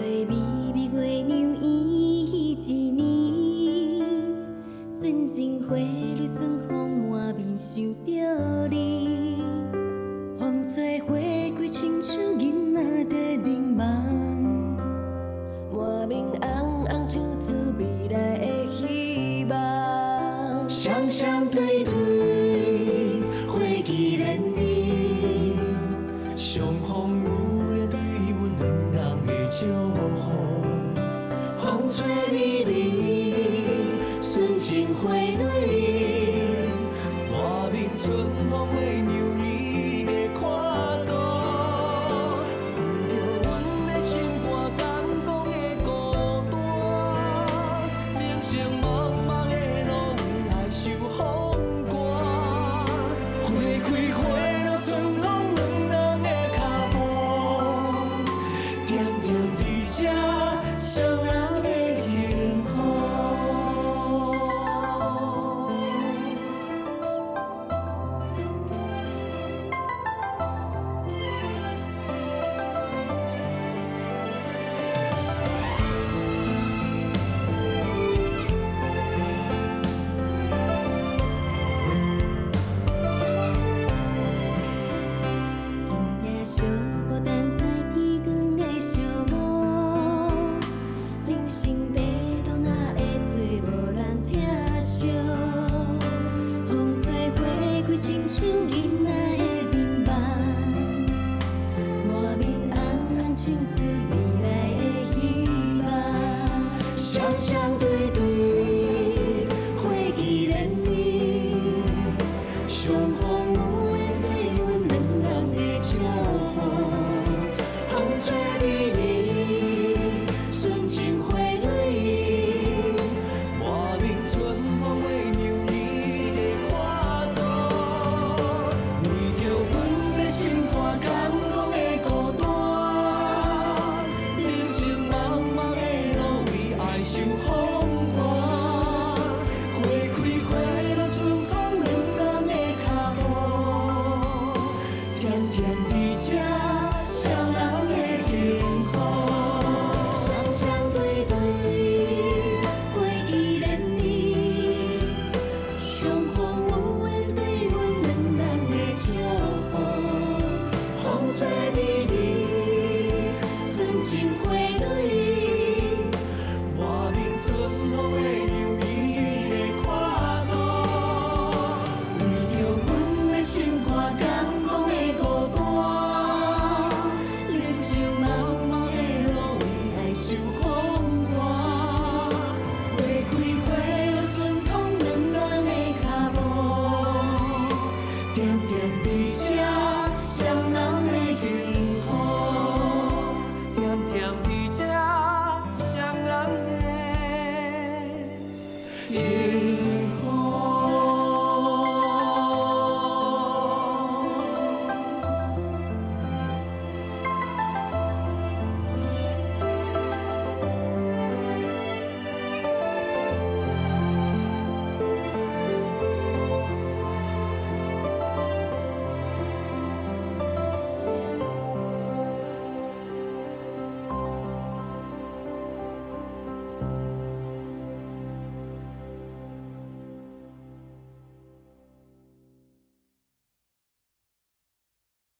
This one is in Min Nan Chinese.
吹微微月娘圓一年，純情花蕊春風滿面想著你。風吹花開，親像囡仔佇迷茫。滿面紅紅，唱出未來的希望。雙雙對對，花枝連理，相逢有緣對阮兩人的祝福。風吹微微，純情花蕊，滿面春風月娘伊的看顧，為著阮的心肝敢講的孤單，明星茫茫的路來受風寒。花開花落春風兩人的跤步，點點佇這雙人的幸福。今夜小可等待天光的寂寞，人生短途哪會做無人疼惜？風吹花開，親像囡仔。